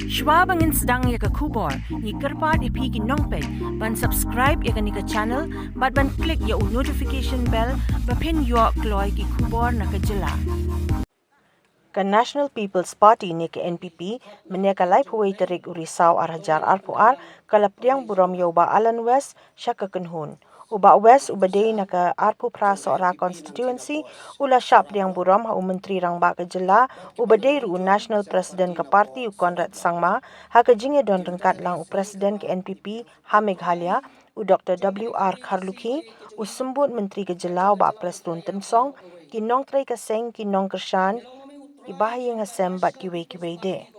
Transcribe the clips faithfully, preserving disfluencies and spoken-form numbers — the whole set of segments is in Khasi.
Shwa ba ngin sdang ïa ka khubor, ngi kyrpad ïa phi ki nongpeit ban subscribe ïa kane ka channel bad ban click ïa u notification bell ba phin ïoh kloi ki khubor na ka jylla. Ka National People's Party ne ka N P P mynne ka laiphew wei tarik u Risaw ar hajar arphew ar ka la pdiang burom ïa u Bah Allan West sha ka kynhun. U Bah West uba dei na ka arphew phra Sohra constituency u la shah pdiang burom ha u Myntri Rangbah ka jylla uba dei ruh u National President ka party u Conrad Sangma ha ka jingïadon ryngkat lang u President ka N P P ha Meghalaya u Doctor W R Kharlukhi, u Symbud Myntri ka jylla u Bah Prestone Tynsong, ki nongtrei ka seng, ki nongkyrshan, ki bahaïing hasem bad kiwei kiwei de.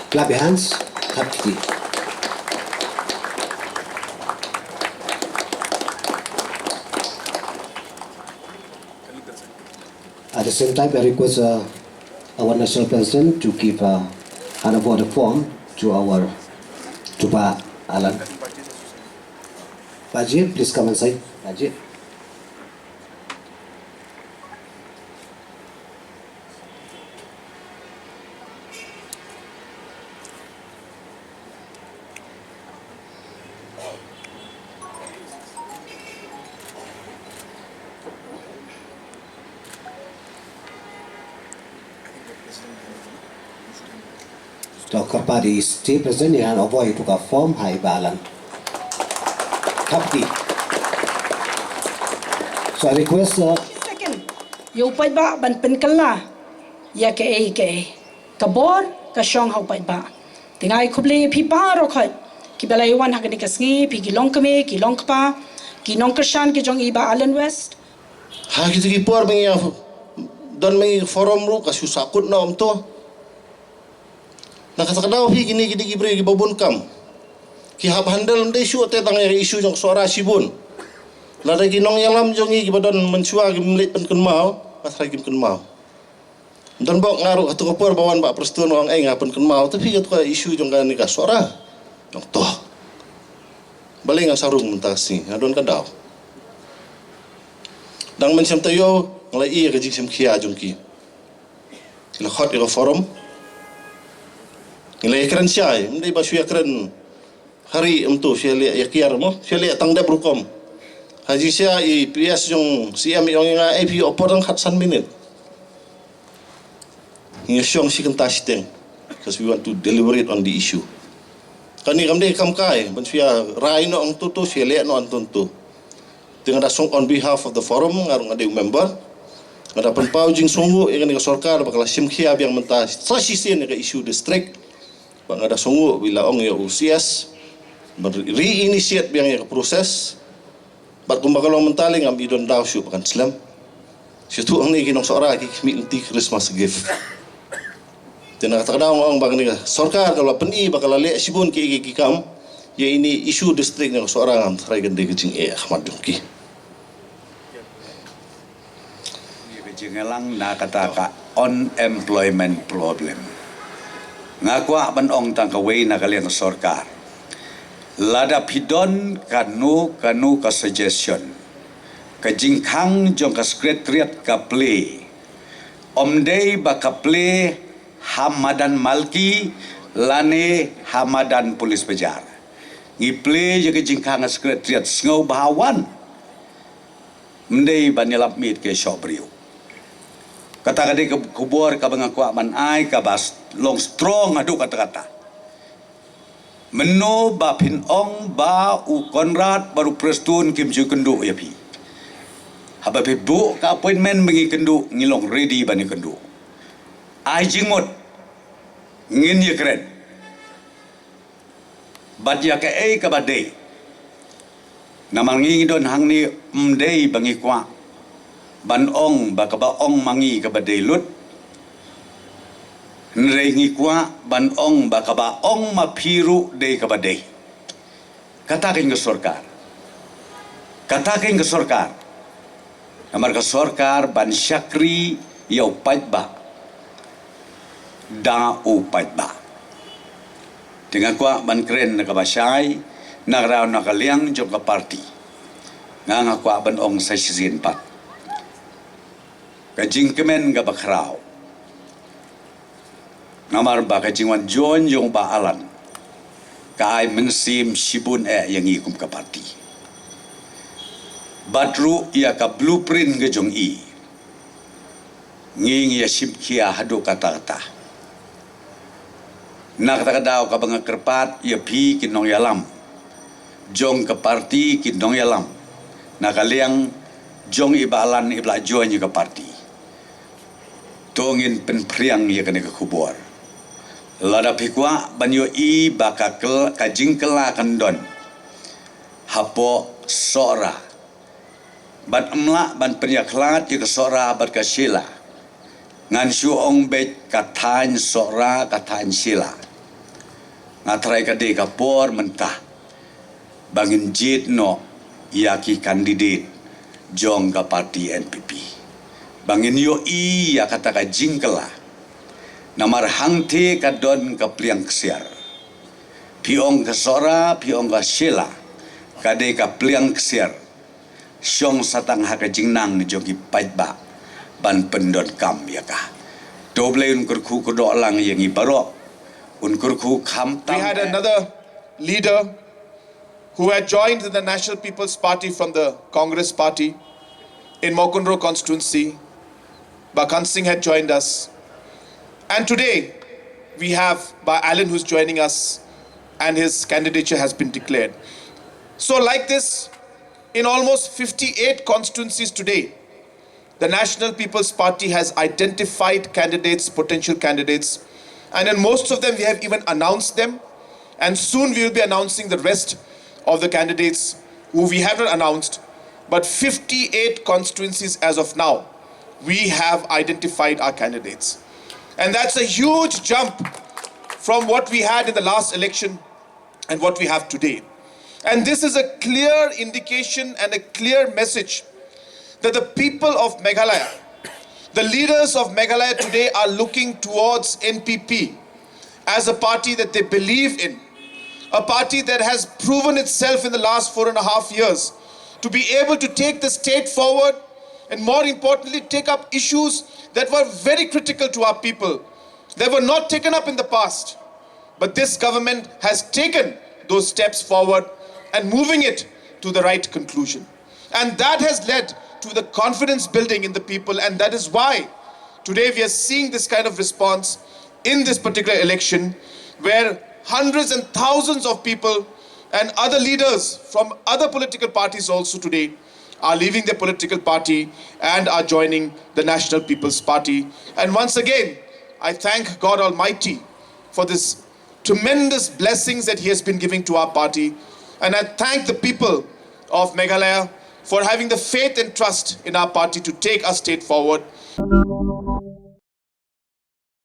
Clap your hands. Clap to the At the same time, I request uh, our national president to give a hand of the form to our to Bah Allan. Bajit, please come inside. Bajit. To kyrpad ïa i State President ïa ngan avoid to ka form ha i Bah Allan. Khapti. So I request uh, Second, ïa u paidbah ban pynkylla ïa kaei kaei. Ka bor ka shong ha u paidbah. Te nga ai khublei ïa phi baroh khoit kiba la ïa wan ha kane ka sngi, phi ki longkmie, ki longkpa, ki nongkyrshan ki jong i Bah Allan West. Ha kito ki por ba ngi ïa don ma ngi forum ruh ka shu sahkut noh kumto. Na kata ka daw phi kine ki dei ki briew kiba bun kam. Ki hap handle ym dei shuh te tang ïa ka issue jong ka Sohra shibun. Lada ki nongïalam jong ngi kiba don mynshuwa kim leit pynkynmaw, nga tharai kim kynmaw. Don bok nga ruh ha tu ka por ba wan Bah Prestone ong ei nga pynkynmaw te phi ka tu ka issue jong kane ka Sohra. Jong to. Balei ngan sa rung mynta ka sngi, nga don ka daw. Dang mynshem taïew nga la ïohi ïa ka jingshem khia jong ki. Ki la khot ïa ka forum. Ngi la ïakren shai, ym dei ba shu ïakren ha ri kumto, shu ïaleh ïa kiar mo, shu ïaleh tang dep rukom. Ha jingshisha i P S jong C M i ong ïa nga, ei phi ïoh por tang khatsan minit. Ngi shong shi kynta shiteng, because we want to deliberate on the issue. Kane kam dei kam kai ban shu ïa rai noh hangto to, shu ïaleh noh hangto to. Te nga da sngewbha on behalf of the forum, nga ruh nga dei u member, nga da pynpaw jingsngewnguh ïa kane ka sorkar ba ka la shim khia biang mynta sa shisien ïa ka issue district. Ba nga da sngewbha ba i la ong ïa u C S ban reinitiate biang ïa ka process. Bad kumba ka long mynta lei ngam i don daw shuh ba kan slem. Shuh tu hangne ki nong Sohra ki khmih lynti Christmas gift. Te na kata ka daw nga ong ba kane ka sorkar ka la pyni ba ka la leh shibun ki, ki, ki kam. Ïa ine i issue district na ka Sohra ngam tharai kan dei ka jingeh ha khmat jong ki. Ka jingïalang na kata ka unemployment problem. Nga kwah ban ong tang kawei na ka liang sorkar. Lada phi don kano kano ka suggestion, ka jingkhang jong ka secretariat ka plie. Ym dei ba ka plie ha madan Malki lane ha madan Police Bazar. Ngi plie ïa ka jingkhang ha secretariat, sngewbha wan. Ym dei ban ïalap miet ki shoh briew. Kata ka dei ka khubor kaba nga kwah ban ai kaba s-, long strong haduh katta katta. Mynno ba phin ong ba u Conrad bad u Prestone kim ju kynduh ïa phi. Haba phi buh ka appointment ba ngi kynduh, ngi long ready ban ïa kynduh. Ai jingmut, ngin ïa kren. Bad ïa kaei kaba dei. Namar ngi ngi don hangne ym dei ba ngi kwah ban ong ba kaba ong ma ngi kaba dei lut. Hynrei ngi kwah ban ong ba kaba ong ma phi ruh dei kaba dei. Kata kein ka sorkar. Kata kein ka sorkar. Namar ka sorkar ban shakri ïa u paidbah da u paidbah. Te nga kwah ban kren na kaba shai, na ka daw na ka liang jong ka party. Nga nga kwah ban ong sa shisien pat. Ka jingkmen kaba khraw. Namar ba ka jingwan join jong Bah Alan ka ai mynsiem shibun eh ïa ngi kum ka party. Bad ruh ïa ka blueprint ka jong i, ngi ngi ïa shim khia haduh katta katta. Na kata ka daw kaba nga kyrpad ïa phi ki nongïalam jong ka party, ki nongïalam na ka liang jong i Bah Alan iba la join ïa ka party. To ngin pynphriang ïa kane ka khubor. Lada phi kwah ban ïohi ba ka kyl-, ka jingkylla kan don hapoh Sohra. Bad ym lah ban pynïakhlad ïa ka Sohra bad ka Shella. Ngan shu ong beit ka thaiñ Sohra, ka thaiñ Shella. Nga tharai ka dei ka por mynta ba ngin jied noh ïa ki candidate jong ka party N P P, ba ngin ïohi ïa kata ka jingkylla. Namar hangtei ka don ka pliang ksiar. Phi ong ka Sohra, phi ong ka Shella, ka dei ka pliang ksiar. Shong satang ha ka jingnang jong ki paidbah ban pyndonkam ïa ka. To U Blei un kyrkhu kyrdoh lang ïa ngi baroh. Un kyrkhu khamtam. We had another leader who had joined the National People's Party from the Congress Party in Mawkynrew constituency. Bah Khan Singh had joined us. And today, we have Bah Alan who's joining us, and his candidature has been declared. So, like this, in almost fifty-eight constituencies today, the National People's Party has identified candidates, potential candidates, and in most of them, we have even announced them. And soon we will be announcing the rest of the candidates who we have not announced. But fifty-eight constituencies as of now, we have identified our candidates. And that's a huge jump from what we had in the last election and what we have today. And this is a clear indication and a clear message that the people of Meghalaya, the leaders of Meghalaya today are looking towards N P P as a party that they believe in, a party that has proven itself in the last four and a half years to be able to take the state forward and, more importantly, take up issues that were very critical to our people, that were not taken up in the past. But this government has taken those steps forward and moving it to the right conclusion. And that has led to the confidence building in the people, and that is why today we are seeing this kind of response in this particular election, where hundreds and thousands of people and other leaders from other political parties also today are leaving their political party and are joining the National People's Party. And once again, I thank God Almighty for this tremendous blessings that He has been giving to our party. And I thank the people of Meghalaya for having the faith and trust in our party to take our state forward.